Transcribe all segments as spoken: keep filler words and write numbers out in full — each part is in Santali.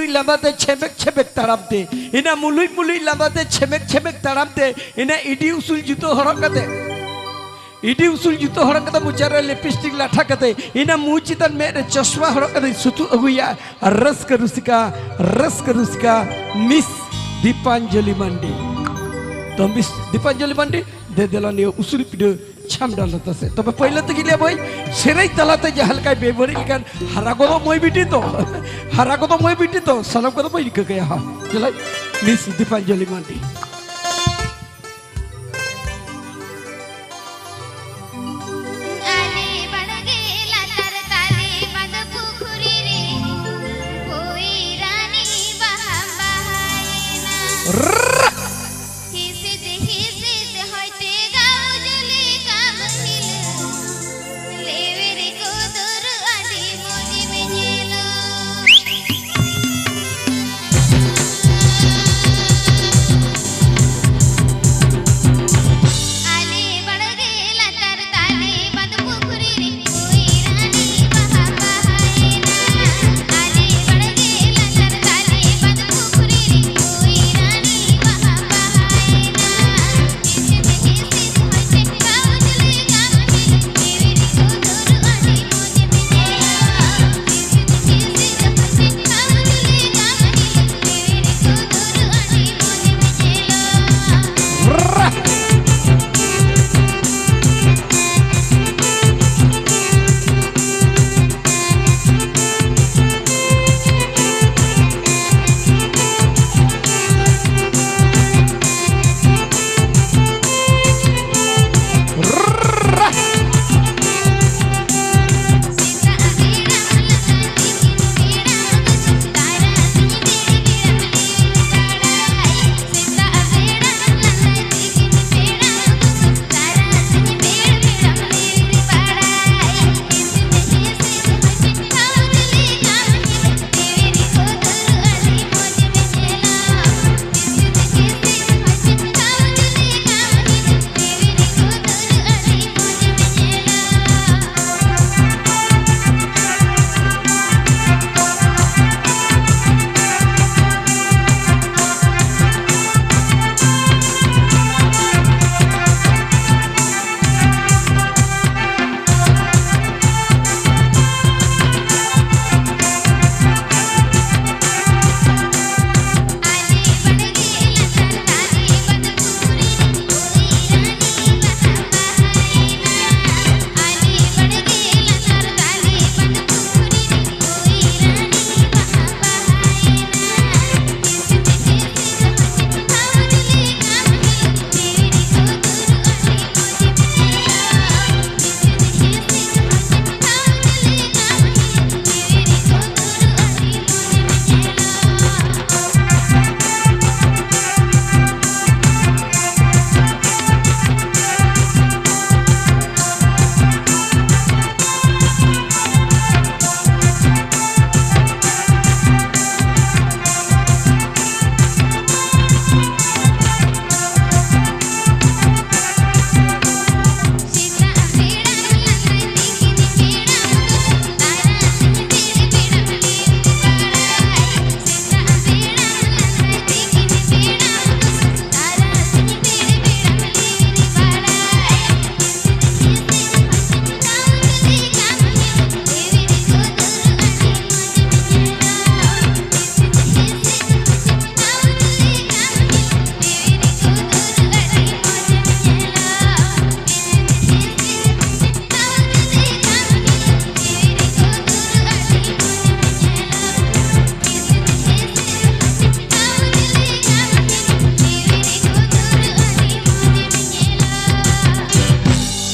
ᱞᱟᱸᱫᱟ ᱛᱮ ᱪᱷᱮᱢᱮᱠ ᱪᱷᱮᱢᱮᱠ ᱛᱟᱲᱟᱢ ᱛᱮ, ᱤᱱᱟᱹ ᱢᱩᱞᱩᱡ ᱢᱩᱞᱩᱡ ᱞᱟᱸᱫᱟ ᱛᱮ ᱪᱷᱮᱢᱮᱠ ᱪᱷᱮᱢᱮᱠ ᱛᱟᱲᱟᱢ ᱛᱮ, ᱤᱱᱟᱹ ᱤᱰᱤ ᱩᱥᱩᱞ ᱡᱩᱛᱟᱹ ᱦᱚᱨᱚᱜ ᱠᱟᱛᱮ, ᱤᱰᱤ ᱩᱥᱩᱞ ᱡᱩᱛᱟᱹ ᱦᱚᱨᱚᱜ ᱠᱟᱛᱮ, ᱢᱚᱪᱟ ᱨᱮ ᱞᱤᱯᱤᱥᱴᱤᱠ ᱞᱟᱴᱷᱟ ᱠᱟᱛᱮ, ᱤᱱᱟᱹ ᱢᱩ ᱪᱮᱛᱟᱱ ᱢᱮᱫ ᱨᱮ ᱪᱚᱥᱢᱟ ᱦᱚᱨᱚᱜ ᱠᱟᱛᱮ ᱥᱩᱛᱩᱜ ᱟᱹᱜᱩᱭᱟ᱾ ᱟᱨ ᱨᱟᱹᱥᱠᱟᱹ ᱨᱩᱥᱤᱠᱟ, ᱨᱟᱹᱥᱠᱟᱹ ᱨᱩᱥᱤᱠᱟ ᱢᱤᱥ ᱫᱤᱯᱟᱧᱡᱚᱞᱤ ᱢᱟᱱᱰᱤ᱾ ᱛᱚ ᱢᱤᱥ ᱫᱤᱯᱟᱧᱡᱚᱞᱤ ᱢᱟᱱᱰᱤ, ᱫᱮ ᱫᱮᱞᱟ ᱱᱤᱭᱟᱹ ᱩᱥᱩᱞ ᱯᱤᱰᱟᱹ ᱪᱷᱟᱢᱰᱟ ᱞᱟᱛᱟᱨ ᱥᱮᱫ᱾ ᱛᱚᱵᱮ ᱯᱟᱹᱭᱞᱟᱹ ᱛᱮᱜᱮ ᱞᱟᱹᱭᱟ ᱵᱚᱭ, ᱥᱮᱨᱮᱧ ᱛᱟᱞᱟᱛᱮ ᱡᱟᱦᱟᱸ ᱞᱮᱠᱟᱭ ᱵᱮᱵᱟᱹᱲᱤᱡ ᱞᱮᱠᱟᱱ, ᱦᱟᱨᱟ ᱜᱚᱫᱚᱜ ᱢᱟᱹᱭ ᱵᱤᱴᱤ ᱛᱚ, ᱦᱟᱨᱟ ᱜᱚᱫᱚᱜ ᱢᱟᱹᱭ ᱵᱤᱴᱤ ᱛᱚ, ᱥᱟᱱᱟᱢ ᱠᱚᱫᱚ ᱵᱟᱹᱧ ᱨᱤᱠᱟᱹ ᱠᱟᱭᱟ ᱦᱟ᱾ ᱪᱟᱞᱟᱜ ᱢᱤᱥ ᱫᱤᱯᱟᱧᱡᱚᱞᱤ ᱢᱟᱱᱰᱤ᱾ ᱟᱞᱮ ᱵᱟᱲᱜᱮ ᱞᱟᱛᱟᱨ ᱛᱟᱞᱮ ᱵᱟᱸᱫᱷ ᱯᱩᱠᱷᱨᱤ ᱨᱮ ᱯᱚᱭᱨᱟᱱᱤ ᱵᱟᱦᱟ ᱵᱟᱦᱟᱭᱮᱱᱟ᱾ ᱦᱤᱥᱤᱫ ᱦᱤᱥᱤᱫ ᱦᱚᱭᱛᱮ ᱜᱟᱣᱡᱩᱞᱤ ᱠᱟᱢ ᱦᱤᱞᱟᱹ, ᱞᱮᱣᱮᱨ ᱠᱚᱫᱚᱨ ᱟᱹᱰᱤ ᱢᱚᱡᱽ ᱮᱢ ᱧᱮᱞᱚᱜ᱾ ᱟᱞᱮ ᱵᱟᱲᱜᱮ ᱞᱟᱛᱟᱨ ᱛᱟᱞᱮ ᱵᱟᱸᱫᱷ ᱯᱩᱠᱷᱨᱤ ᱨᱮ ᱯᱚᱭᱨᱟᱱᱤ ᱵᱟᱦᱟ ᱵᱟᱦᱟᱭᱮᱱᱟ᱾ ᱟᱞᱮ ᱵᱟᱲᱜᱮ ᱞᱟᱛᱟᱨ ᱛᱟᱞᱮ ᱵᱟᱸᱫᱷ ᱯᱩᱠᱷᱨᱤ ᱨᱮ ᱯᱚᱭᱨᱟᱱᱤ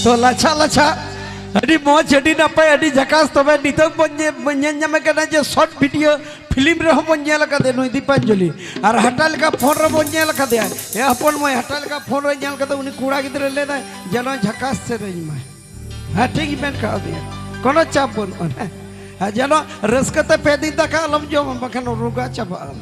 ᱛᱚ ᱞᱟᱪᱷᱟ ᱞᱟᱪᱷᱟ, ᱟᱹᱰᱤ ᱢᱚᱡᱽ, ᱟᱹᱰᱤ ᱱᱟᱯᱟᱭ, ᱟᱹᱰᱤ ᱡᱷᱟᱠᱟᱥ᱾ ᱛᱚᱵᱮ ᱱᱤᱛᱚᱜ ᱵᱚᱱ ᱧᱮ-, ᱵᱚᱱ ᱧᱮᱞ ᱧᱟᱢᱮ ᱠᱟᱱᱟ ᱡᱮ ᱥᱚᱨᱴ ᱵᱷᱤᱰᱤᱭᱳ ᱯᱷᱤᱞᱢ ᱨᱮᱦᱚᱸ ᱵᱚᱱ ᱧᱮᱞ ᱟᱠᱟᱫᱮ ᱱᱩᱭ ᱫᱤᱯᱟᱧᱡᱚᱞᱤ, ᱟᱨ ᱦᱟᱴᱟ ᱞᱮᱠᱟ ᱯᱷᱳᱱ ᱨᱮᱵᱚᱱ ᱧᱮᱞ ᱟᱠᱟᱫᱮᱭᱟ᱾ ᱮ ᱦᱚᱯᱚᱱ ᱢᱟᱹᱭ, ᱦᱟᱴᱟ ᱞᱮᱠᱟ ᱯᱷᱳᱱ ᱨᱮ ᱧᱮᱞ ᱠᱟᱛᱮ ᱩᱱᱤ ᱠᱚᱲᱟ ᱜᱤᱫᱽᱨᱟᱹ ᱞᱟᱹᱭᱫᱟᱭ ᱡᱮᱱᱚ ᱡᱷᱟᱠᱟᱥ ᱥᱮᱨᱮᱧ ᱢᱟᱭ᱾ ᱦᱮᱸ, ᱴᱷᱤᱠ ᱜᱮ ᱢᱮᱱ ᱠᱟᱣᱫᱮᱭᱟ, ᱠᱳᱱᱳ ᱪᱟᱯ ᱵᱟᱹᱱᱩᱜᱼᱟ᱾ ᱦᱮᱸ, ᱟᱨ ᱡᱮᱱᱚ ᱨᱟᱹᱥᱠᱟᱹ ᱛᱮ ᱯᱮ ᱫᱤᱱ ᱫᱟᱠᱟ ᱟᱞᱚᱢ ᱡᱚᱢᱟ, ᱵᱟᱠᱷᱟᱱ ᱨᱳᱜᱟ ᱪᱟᱵᱟᱜᱼᱟ᱾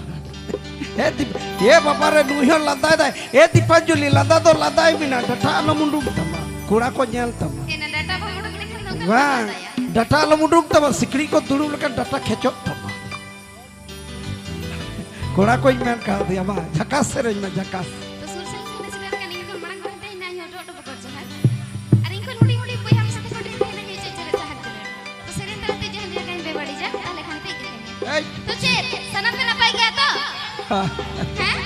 ᱮ ᱫᱤᱯ-, ᱮ ᱵᱟᱵᱟ ᱨᱮ, ᱱᱩᱭ ᱦᱚᱸ ᱞᱟᱸᱫᱟᱭ ᱫᱟᱭ᱾ ᱮ ᱫᱤᱯᱟᱧᱡᱚᱞᱤ, ᱞᱟᱸᱫᱟ ᱫᱚ ᱞᱟᱸᱫᱟᱭ ᱢᱮ ᱱᱟ, ᱰᱟᱴᱟ ᱟᱞᱚᱢ ᱩᱰᱩᱠ ᱛᱟᱢᱟ, ᱠᱚᱲᱟ ᱠᱚ ᱧᱮᱞ ᱛᱟᱢᱟ᱾ ᱮ ᱱᱟ, ᱰᱟᱴᱟ ᱵᱟᱢ ᱩᱰᱩᱠ ᱞᱮᱠᱷᱟᱱ ᱫᱚ ᱚᱠᱟ ᱨᱮᱢ ᱵᱟᱝ, ᱞᱟᱸᱫᱟᱭᱟ? ᱰᱟᱴᱟ ᱟᱞᱚᱢ ᱩᱰᱩᱠ ᱛᱟᱢᱟ, ᱥᱤᱠᱲᱤᱡ ᱠᱚ ᱫᱩᱲᱩᱵ ᱞᱮᱠᱷᱟᱱ ᱰᱟᱴᱟ ᱠᱷᱮᱪᱚᱜ ᱛᱟᱢᱟ᱾ ᱠᱚᱲᱟ ᱠᱚᱧ ᱢᱮᱱ ᱠᱟᱣᱫᱮᱭᱟ, ᱵᱟᱝ, ᱡᱷᱟᱠᱟᱥ ᱥᱮᱨᱮᱧ ᱢᱮ, ᱡᱷᱟᱠᱟᱥ᱾ ᱛᱚ ᱥᱩᱨ ᱥᱟᱺᱜᱤᱧ ᱠᱷᱚᱱᱮ ᱥᱮᱴᱮᱨ ᱠᱟᱱᱟ, ᱤᱧ ᱠᱷᱚᱱ ᱢᱟᱲᱟᱝ ᱠᱷᱚᱱ ᱛᱮᱦᱮᱧ ᱱᱟᱜ ᱤᱧ ᱦᱚᱴᱚᱜ ᱦᱚᱴᱚ ᱵᱚᱠᱚᱨ ᱡᱚᱦᱟᱨ᱾ ᱟᱨ ᱤᱧ ᱠᱷᱚᱱ ᱦᱩᱰᱤᱧ ᱦᱩᱰᱤᱧ ᱵᱚᱭᱦᱟ ᱢᱤᱥᱮ ᱛᱟᱠᱚ ᱴᱷᱮᱱ ᱛᱮᱦᱮᱧ ᱱᱟᱜ ᱤᱧ ᱪᱮᱫ ᱪᱮᱨᱮᱡ ᱥᱟᱦᱟᱨ ᱡᱚᱱᱚᱜ᱾ ᱛᱚ ᱥᱮᱨᱮᱧ ᱛᱟᱞᱟᱛᱮ ᱡᱟᱦᱟᱸ ᱞᱮᱠᱟᱧ ᱵᱮᱵᱟᱹᱲᱤᱡᱟ, ᱛᱟᱦᱞᱮ ᱠᱷᱟᱱ ᱯᱮ ᱤᱠᱟᱹ ᱠᱟᱹᱧᱟ᱾ ᱮᱭ᱾ ᱛᱚ ᱪᱮᱫ, ᱥᱟᱱᱟᱢ ᱯᱮ ᱱᱟᱯᱟᱭ ᱜᱮᱭᱟ ᱛᱚ? ᱦᱮᱸ?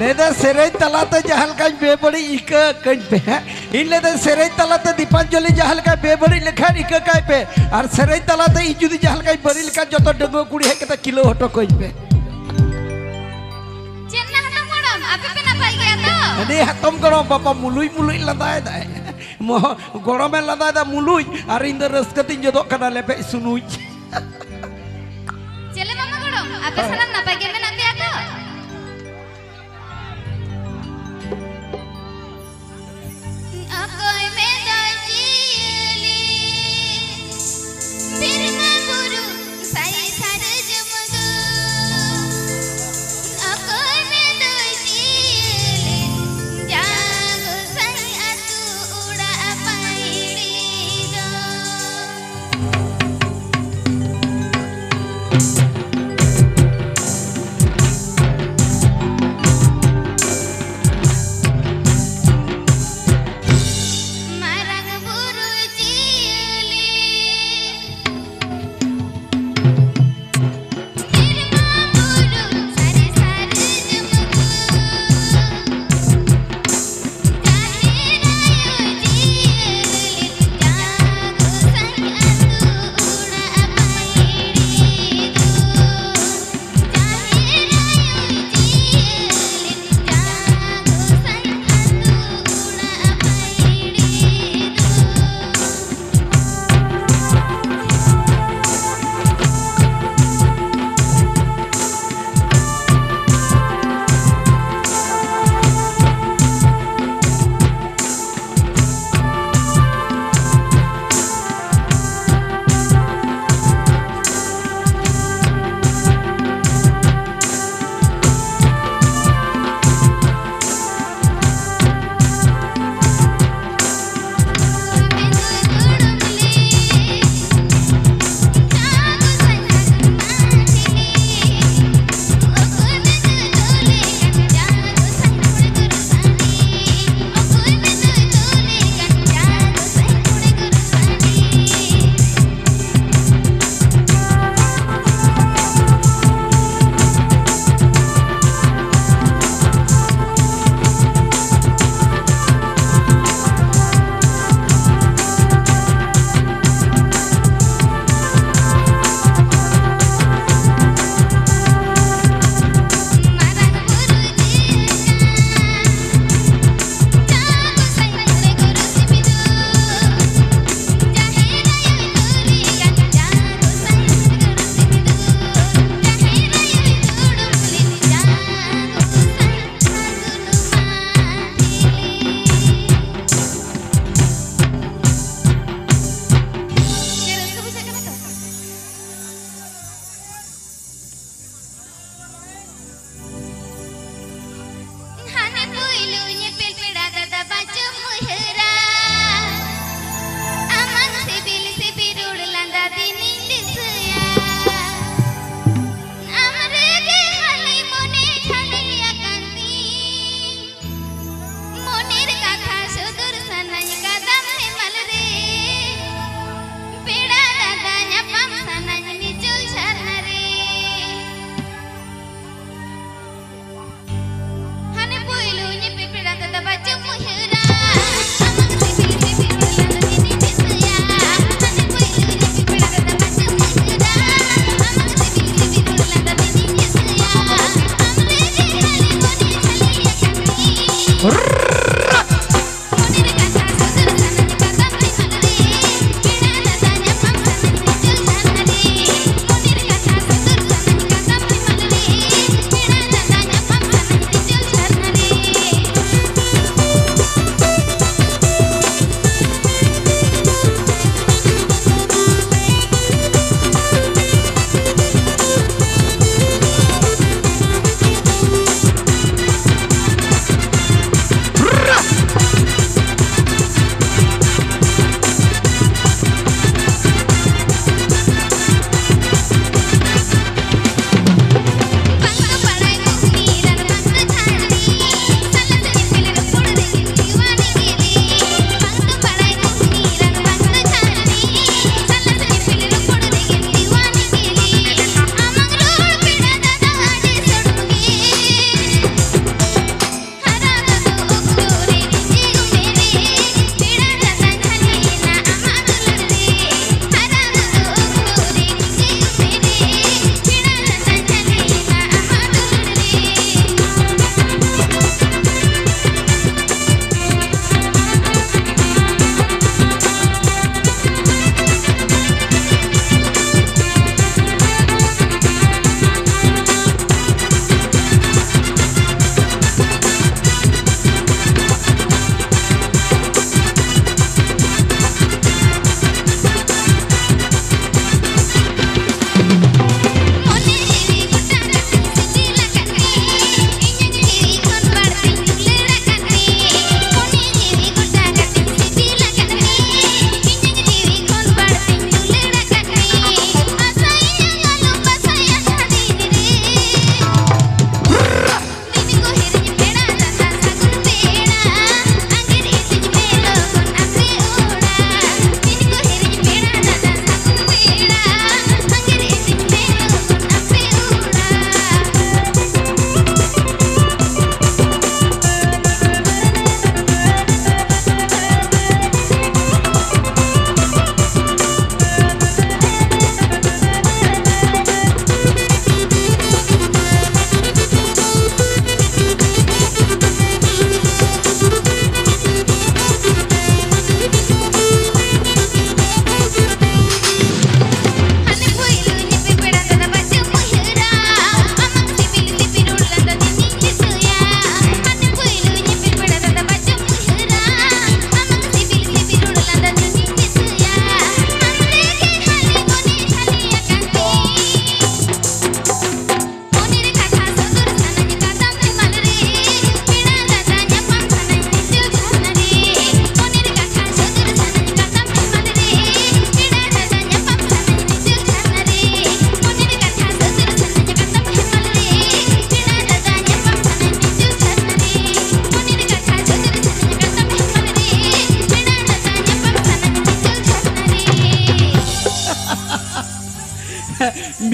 ᱞᱟᱹᱭᱫᱟ ᱥᱮᱨᱮᱧ ᱛᱟᱞᱟᱛᱮ ᱡᱟᱦᱟᱸ ᱞᱮᱠᱟᱧ ᱵᱮᱵᱟᱹᱲᱤᱡ ᱤᱠᱟᱹ ᱠᱟᱹᱧ ᱯᱮ, ᱦᱮᱸ? ᱤᱧ ᱞᱟᱹᱭᱫᱟ ᱥᱮᱨᱮᱧ ᱛᱟᱞᱟᱛᱮ ᱫᱤᱯᱟᱧᱡᱚᱞᱤ ᱡᱟᱦᱟᱸ ᱞᱮᱠᱟᱭ ᱵᱮᱵᱟᱹᱲᱤᱡ ᱞᱮᱠᱷᱟᱱ ᱤᱠᱟᱹ ᱠᱟᱭ ᱯᱮ, ᱟᱨ ᱥᱮᱨᱮᱧ ᱛᱟᱞᱟᱛᱮ ᱤᱧ ᱡᱩᱫᱤ ᱡᱟᱦᱟᱸ ᱞᱮᱠᱟᱧ ᱵᱟᱹᱲᱤᱡ ᱞᱮᱠᱷᱟᱱ ᱡᱚᱛᱚ ᱰᱟᱺᱜᱩᱣᱟᱹ ᱠᱩᱲᱤ ᱦᱮᱡ ᱠᱟᱛᱮ ᱠᱤᱞᱟᱹᱣ ᱦᱚᱴᱚ ᱠᱟᱹᱧ ᱯᱮ᱾ ᱪᱮᱫ ᱱᱟ ᱦᱟᱛᱚᱢ ᱜᱚᱲᱚᱢ, ᱟᱯᱮ ᱯᱮ ᱱᱟᱯᱟᱭ ᱜᱮᱭᱟ ᱛᱚ? ᱟᱹᱰᱤ ᱦᱟᱛᱚᱢ ᱜᱚᱲᱚᱢ ᱵᱟᱵᱟ ᱢᱩᱞᱩᱡ ᱢᱩᱞᱩᱡ ᱞᱟᱸᱫᱟᱭᱮᱫᱟᱭ᱾ ᱢᱚ-, ᱜᱚᱲᱚᱢᱮ ᱞᱟᱸᱫᱟᱭᱮᱫᱟ ᱢᱩᱞᱩᱡ, ᱟᱨ ᱤᱧ ᱫᱚ ᱨᱟᱹᱥᱠᱟᱹ ᱛᱤᱧ ᱡᱚᱫᱚᱜ ᱠᱟᱱᱟ ᱞᱮᱯᱮᱡ ᱥᱩᱱᱩᱡ᱾ ᱪᱮᱞᱮ ᱢᱟᱢᱟ ᱜᱚᱲᱚᱢ, ᱟᱯᱮ ᱦᱮᱸ᱾ ᱥᱟᱱᱟᱢ ᱱᱟᱯᱟᱭ ᱜᱮ ᱢᱮᱱᱟᱜ ᱯᱮᱭᱟ ᱛᱚ? ᱚᱠᱚᱭ ᱢᱮᱫᱚᱭ ᱡᱤᱭᱟᱹᱞᱤ? ᱵᱤᱨᱢᱟ ᱵᱩᱨᱩ ᱥᱟᱭ ᱥᱟᱨᱡᱚᱢ ᱫᱚ᱾ ᱚᱠᱚᱭ ᱢᱮᱫᱚᱭ ᱡᱤᱭᱟᱹᱞᱤ? ᱡᱟ ᱜᱚᱥᱟᱭ ᱟᱹᱛᱩ ᱚᱲᱟᱜ ᱯᱟᱹᱭᱲᱤ ᱫᱚ᱾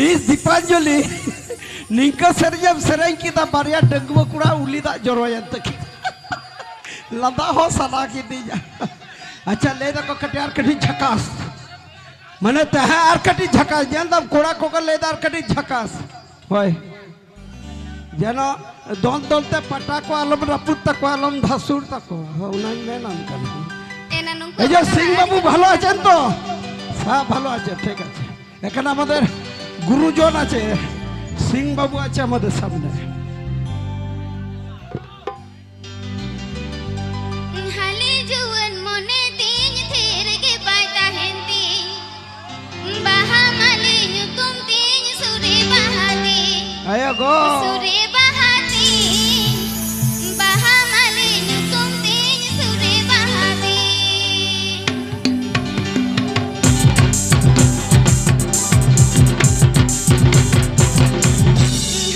ᱤᱥ ᱫᱤᱯᱟᱧᱡᱚᱞᱤ, ᱱᱤᱝᱠᱟᱹ ᱥᱮᱨᱮᱧ ᱮᱢ ᱥᱮᱨᱮᱧ ᱠᱮᱫᱟ, ᱵᱟᱨᱭᱟ ᱰᱟᱺᱜᱩᱣᱟᱹ ᱠᱚᱲᱟ ᱩᱞᱤ ᱫᱟᱜ ᱡᱚᱨᱚᱭᱮᱱ ᱛᱟᱹᱠᱤᱱ᱾ ᱞᱟᱸᱫᱟ ᱦᱚᱸ ᱥᱟᱱᱟ ᱠᱤᱫᱤᱧᱟ᱾ ᱟᱪᱪᱷᱟ, ᱞᱟᱹᱭ ᱫᱟᱠᱚ ᱠᱟᱹᱴᱤᱡ ᱟᱨ ᱠᱟᱹᱴᱤᱡ ᱡᱷᱟᱠᱟᱥ᱾ ᱢᱟᱱᱮ ᱛᱟᱦᱮᱸ ᱟᱨ ᱠᱟᱹᱴᱤᱡ ᱡᱷᱟᱠᱟᱥ᱾ ᱧᱮᱞ ᱫᱟᱢ ᱠᱚᱲᱟ ᱠᱚᱠᱚ ᱞᱟᱹᱭ ᱫᱟ ᱟᱨ ᱠᱟᱹᱴᱤᱡ ᱡᱷᱟᱠᱟᱥ᱾ ᱦᱳᱭ᱾ ᱡᱮᱱᱚ ᱫᱚᱱ ᱫᱚᱱ ᱛᱮ ᱯᱟᱴᱟ ᱠᱚ ᱟᱞᱚᱢ ᱨᱟᱹᱯᱩᱫ ᱛᱟᱠᱚᱣᱟ, ᱟᱞᱚᱢ ᱫᱷᱟᱥᱩᱲ ᱛᱟᱠᱚᱣᱟ᱾ ᱦᱳᱭ, ᱚᱱᱟᱧ ᱢᱮᱱᱟᱢ ᱠᱟᱱᱟ᱾ ᱮᱱᱟ ᱱᱩᱠᱩ ᱮ ᱡᱮ ᱟᱵᱚ ᱥᱤᱝ ᱵᱟᱵᱩ ᱵᱷᱟᱞᱚ ᱟᱪᱷᱮᱱ ᱛᱚ? ᱦᱮᱸ, ᱵᱷᱟᱞᱚ ᱟᱪᱷᱮ, ᱴᱷᱤᱠ ᱟᱪᱷᱮ᱾ ᱮᱠᱷᱟᱱ ᱟᱢᱟᱫᱮᱨ ᱜᱩᱨᱩᱡᱚᱱ ᱟᱪᱷᱮ, ᱥᱤᱝ ᱵᱟᱵᱩ ᱟᱪᱷᱮ ᱟᱢᱟᱫᱮᱨ ᱥᱟᱢᱱᱮ᱾ ᱦᱟᱞᱮ ᱡᱩᱣᱟᱹᱱ ᱢᱚᱱᱮ ᱛᱤᱧ ᱛᱷᱤᱨ ᱜᱮ ᱵᱟᱭ ᱛᱟᱦᱮᱱ ᱛᱤᱧ᱾ ᱵᱟᱦᱟ ᱢᱟᱹᱞᱤ ᱧᱩᱛᱩᱢ ᱛᱤᱧ ᱥᱩᱨᱮ ᱵᱟᱦᱟ ᱛᱤᱧ᱾ ᱟᱭᱳ ᱜᱚ᱾ ᱥᱩᱨᱮ ᱵᱟᱦᱟ ᱛᱤᱧ᱾ ᱵᱟᱦᱟ ᱢᱟᱹᱞᱤ ᱧᱩᱛᱩᱢ ᱛᱤᱧ ᱥᱩᱨᱮ ᱵᱟᱦᱟ ᱛᱤᱧ᱾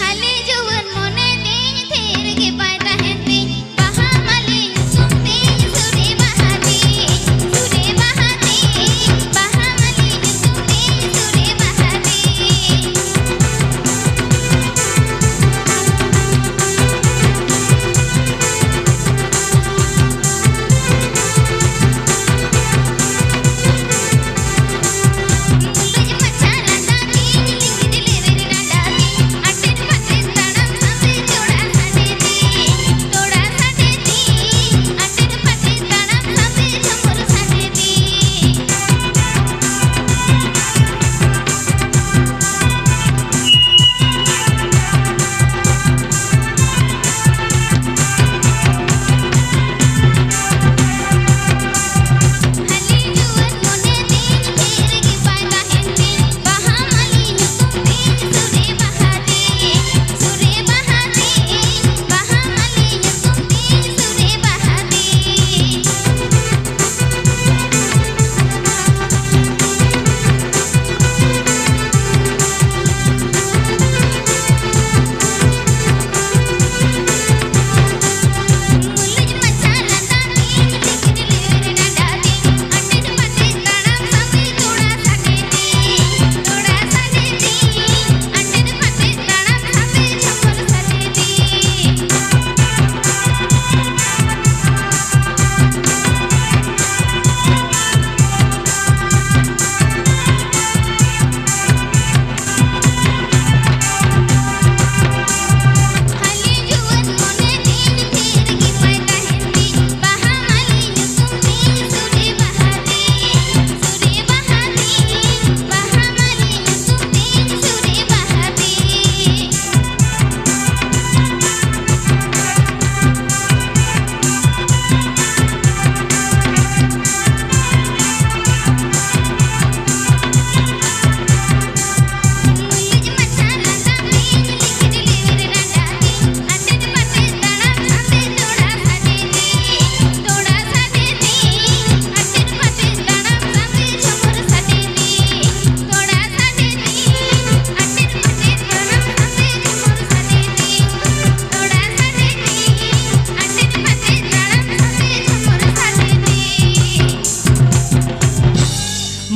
ᱦᱟᱞᱮ ᱡᱩᱣᱟᱹᱱ ᱢᱚᱱᱮ ᱛᱤᱧ ᱛᱷᱤᱨ ᱜᱮ ᱵᱟᱭ ᱛᱟᱦᱮᱱ ᱛᱤᱧ᱾ ᱵᱟᱦᱟ ᱢᱟᱹᱞᱤ ᱧᱩᱛᱩᱢ ᱛᱤᱧ ᱥᱩᱨᱮ ᱵᱟᱦᱟ ᱛᱤᱧ, ᱥᱩᱨᱮ ᱵᱟᱦᱟ ᱛᱤᱧ, ᱵᱟᱦᱟ ᱢᱟᱹᱞᱤ ᱧᱩᱛᱩᱢ ᱛᱤᱧ ᱥᱩᱨᱮ ᱵᱟᱦᱟ ᱛᱤᱧ᱾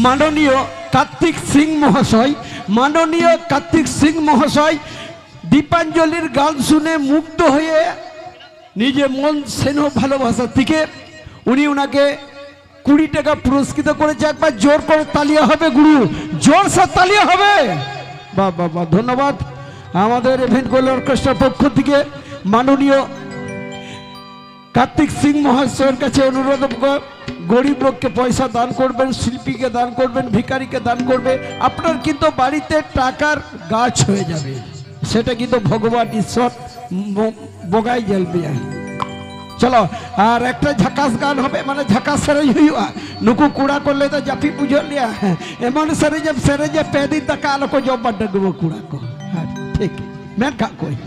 মাননীয় কার্তিক সিং মহাশয়, মাননীয় কার্তিক সিং মহাশয় দীপাঞ্জলির গান শুনে মুগ্ধ হয়ে নিজে মন স্নেহ ভালোবাসা থেকে উনি ওনাকে কুড়ি টাকা পুরস্কৃত করেছে। একবার জোর করে তালিয়া হবে গুরু, জোর সে তালিয়া হবে। বাহ, বাহ, বাহ, ধন্যবাদ। আমাদের ইভেন্ট গোল্ড অর্কেস্ট্রার পক্ষ থেকে মাননীয় কার্তিক সিং মহাশয়ের কাছে অনুরোধ করব, গরিব লোককে পয়সা দান করবেন, শিল্পীকে দান করবেন, ভিখারিকে দান করবে। আপনার কিন্তু বাড়িতে টাকার গাছ হয়ে যাবে, সেটা কিন্তু ভগবান ঈশ্বর ম-, ᱵᱚᱸᱜᱟᱭ ᱧᱮᱞ ᱢᱮᱭᱟ᱾ ᱪᱚᱞᱚ, ᱟᱨ ᱮᱠᱴᱟ ᱡᱷᱟᱠᱟᱥ ᱜᱟᱱ ᱦᱚᱵᱮ, ᱢᱟᱱᱮ ᱡᱷᱟᱠᱟᱥ ᱥᱮᱨᱮᱧ ᱦᱩᱭᱩᱜᱼᱟ᱾ ᱱᱩᱠᱩ ᱠᱚᱲᱟ ᱠᱚ ᱞᱟᱹᱭᱫᱟ ᱡᱟᱹᱯᱤᱫ ᱵᱩᱡᱷᱟᱹᱣ ᱞᱮᱭᱟ᱾ ᱮᱢᱚᱱ ᱥᱮᱨᱮᱧ ᱮᱢ ᱥᱮᱨᱮᱧᱟ, ᱯᱮ ᱫᱤᱱ ᱫᱟᱠᱟ ᱟᱞᱚ ᱠᱚ ᱡᱚᱢ ᱢᱟ ᱰᱟᱺᱜᱩᱣᱟᱹ ᱠᱚᱲᱟ ᱠᱚ᱾ ᱦᱮᱸ, ᱴᱷᱤᱠ᱾ ᱢᱮᱱ ᱠᱟᱜ ᱠᱚᱣᱟᱹᱧ᱾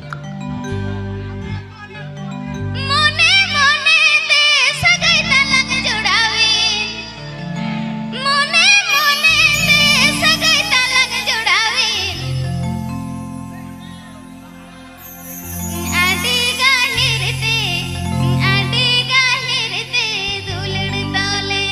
ᱢᱚᱱᱮ ᱢᱚᱱᱮ ᱛᱮ ᱥᱟᱹᱜᱟᱹᱭ ᱛᱟᱞᱟᱝ ᱡᱚᱲᱟᱣᱮᱱ᱾ ᱢᱚᱱᱮ ᱢᱚᱱᱮ ᱛᱮ ᱥᱟᱹᱜᱟᱹᱭ ᱛᱟᱞᱟᱝ ᱡᱚᱲᱟᱣᱮᱱ᱾ ᱟᱹᱰᱤ ᱜᱟᱹᱦᱤᱨ ᱛᱮ, ᱟᱹᱰᱤ ᱜᱟᱹᱦᱤᱨ ᱛᱮ ᱫᱩᱞᱟᱹᱲ ᱛᱟᱞᱮ᱾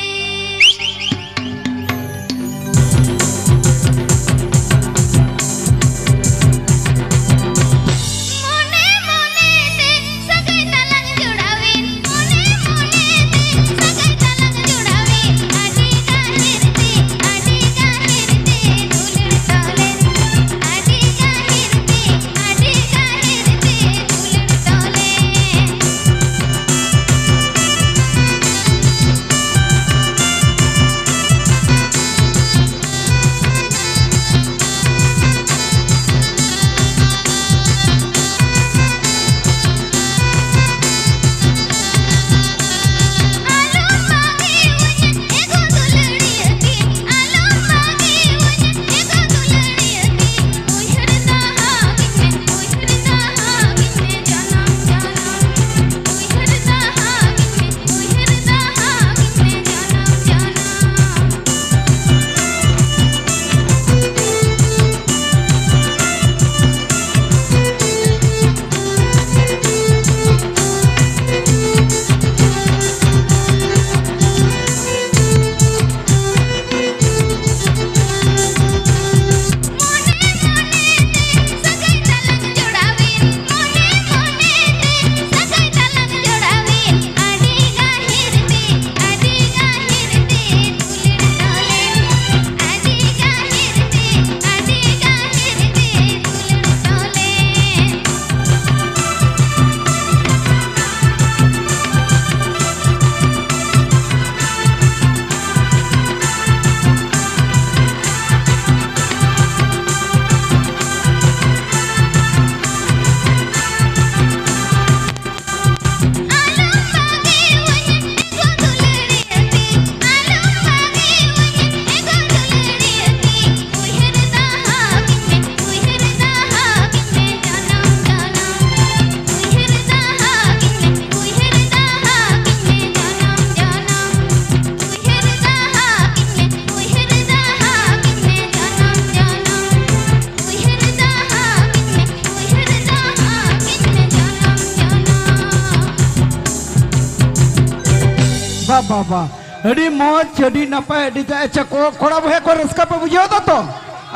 ᱵᱟ, ᱵᱟ, ᱵᱟ᱾ ᱟᱹᱰᱤ ᱢᱚᱡᱽ, ᱟᱹᱰᱤ ᱱᱟᱯᱟᱭ, ᱟᱹᱰᱤ ᱡᱟ-, ᱟᱪᱪᱷᱟ, ᱠᱚ-, ᱠᱚᱲᱟ ᱵᱚᱭᱦᱟ ᱠᱚ ᱨᱟᱹᱥᱠᱟᱹ ᱯᱮ ᱵᱩᱡᱷᱟᱹᱣ ᱫᱟ ᱛᱚ?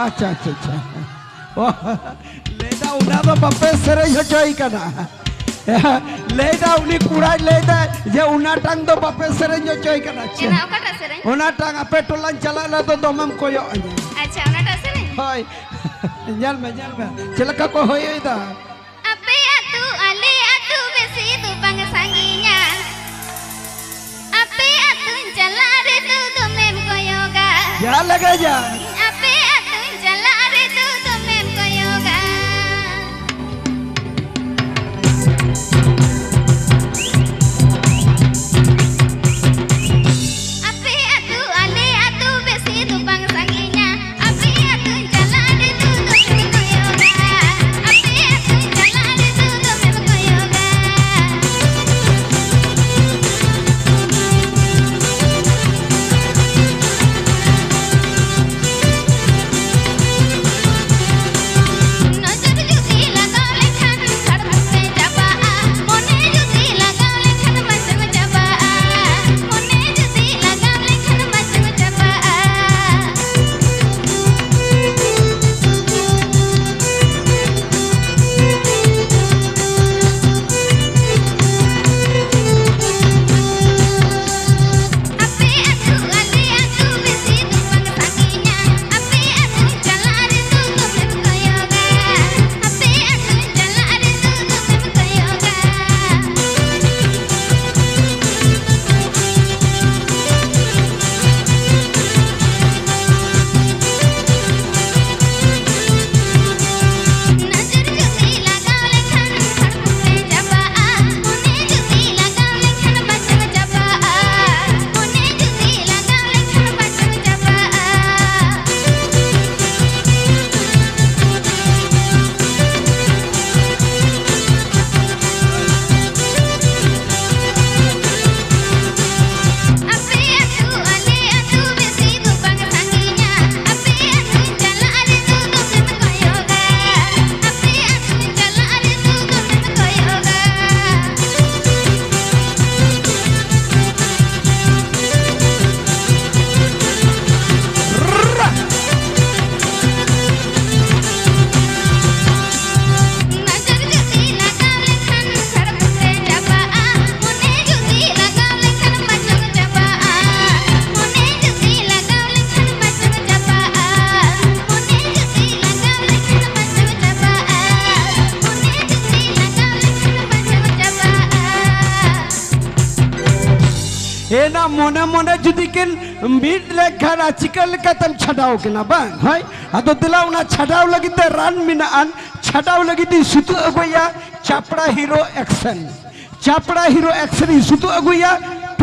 ᱟᱪᱪᱷᱟ, ᱟᱪᱪᱷᱟ, ᱟᱪᱪᱷᱟ᱾ ᱚ, ᱞᱟᱹᱭᱫᱟ ᱚᱱᱟ ᱫᱚ ᱵᱟᱯᱮ ᱥᱮᱨᱮᱧ ᱦᱚᱪᱚᱭ ᱠᱟᱱᱟ᱾ ᱞᱟᱹᱭᱫᱟ ᱩᱱᱤ ᱠᱚᱲᱟᱭ ᱞᱟᱹᱭᱫᱟ ᱡᱮ ᱚᱱᱟᱴᱟᱝ ᱫᱚ ᱵᱟᱯᱮ ᱥᱮᱨᱮᱧ ᱦᱚᱪᱚᱭ ᱠᱟᱱᱟ᱾ ᱪᱮᱫ? ᱮᱱᱟ ᱚᱠᱟᱴᱟᱜ ᱥᱮᱨᱮᱧ? ᱚᱱᱟᱴᱟᱝ ᱟᱯᱮ ᱴᱚᱞᱟᱧ ᱪᱟᱞᱟᱜ ᱞᱮ ᱫᱚ ᱫᱚᱢᱮᱢ ᱠᱚᱭᱚᱜ ᱟᱹᱧᱟ᱾ ᱟᱪᱪᱷᱟ, ᱚᱱᱟᱴᱟᱜ ᱥᱮᱨᱮᱧ? ᱦᱳᱭ᱾ ᱧᱮᱞ ᱢᱮ, ᱧᱮᱞ ᱢᱮ᱾ ᱪᱮᱫ ᱞᱮᱠᱟ ᱠᱚ ᱦᱚᱭᱚᱭᱮᱫᱟ? ᱟᱯᱮ ᱟᱹᱛᱩ ᱟᱞᱮ ᱟᱹᱛᱩ ᱵᱮᱥᱤ ᱫᱚ ᱵᱟᱝ ᱥᱟᱺᱜᱤᱧᱟ᱾ ᱟᱯᱮ ᱟᱹᱛᱩᱧ ᱪᱟᱞᱟᱜ ᱨᱮᱫᱚ ᱫᱚᱢᱮᱢ ᱠᱚᱭᱚᱜᱟ᱾ ᱡᱟ ᱞᱟᱜᱟ ᱡᱟ᱾ ᱟᱯᱮ ᱟᱹᱛᱩᱧ ᱪᱟᱞᱟᱜ ᱨᱮᱫᱚ ᱫᱚᱢᱮᱢ ᱠᱚᱭᱚᱜᱟ᱾ ᱟᱯᱮ ᱟᱹᱛᱩ ᱟᱞᱮ ᱟᱹᱛᱩ ᱵᱮᱥᱤ ᱫᱚ ᱵᱟᱝ ᱥᱟᱺᱜᱤᱧᱟ᱾ ᱟᱯᱮ ᱟᱹᱛᱩᱧ ᱪᱟᱞᱟᱜ ᱨᱮᱫᱚ ᱫᱚᱢᱮᱢ ᱠᱚᱭᱚᱜᱟ᱾ ᱟᱯᱮ ᱟᱹᱛᱩᱧ ᱪᱟᱞᱟᱜ ᱨᱮᱫᱚ ᱫᱚᱢᱮᱢ ᱠᱚᱭᱚᱜᱟ᱾ ᱱᱚᱡᱚᱨ ᱡᱩᱫᱤ ᱞᱟᱜᱟᱣ ᱞᱮᱠᱷᱟᱱ ᱥᱟᱲ ᱢᱮ ᱪᱟᱵᱟᱜᱼᱟ᱾ ᱢᱚᱱᱮ ᱮᱱᱟ ᱢᱚᱱᱮ ᱢᱚᱱᱮ ᱡᱩᱫᱤ ᱠᱤᱱ ᱢᱤᱫ ᱞᱮᱱᱠᱷᱟᱱ, ᱟᱨ ᱪᱤᱠᱟᱹ ᱞᱮᱠᱟᱛᱮᱢ ᱪᱷᱟᱰᱟᱣ ᱠᱤᱱᱟ, ᱵᱟᱝ? ᱦᱳᱭ, ᱟᱫᱚ ᱫᱮᱞᱟ, ᱚᱱᱟ ᱪᱷᱟᱰᱟᱣ ᱞᱟᱹᱜᱤᱫ ᱛᱮ ᱨᱟᱱ ᱢᱮᱱᱟᱜᱼᱟ, ᱪᱷᱟᱰᱟᱣ ᱞᱟᱹᱜᱤᱫ ᱤᱧ ᱥᱩᱛᱩᱜ ᱟᱹᱜᱩᱭᱟ, ᱪᱟᱯᱲᱟ ᱦᱤᱨᱳ ᱮᱠᱥᱮᱱ᱾ ᱪᱟᱯᱲᱟ ᱦᱤᱨᱳ ᱮᱠᱥᱮᱱ ᱤᱧ ᱥᱩᱛᱩᱜ ᱟᱹᱜᱩᱭᱟ,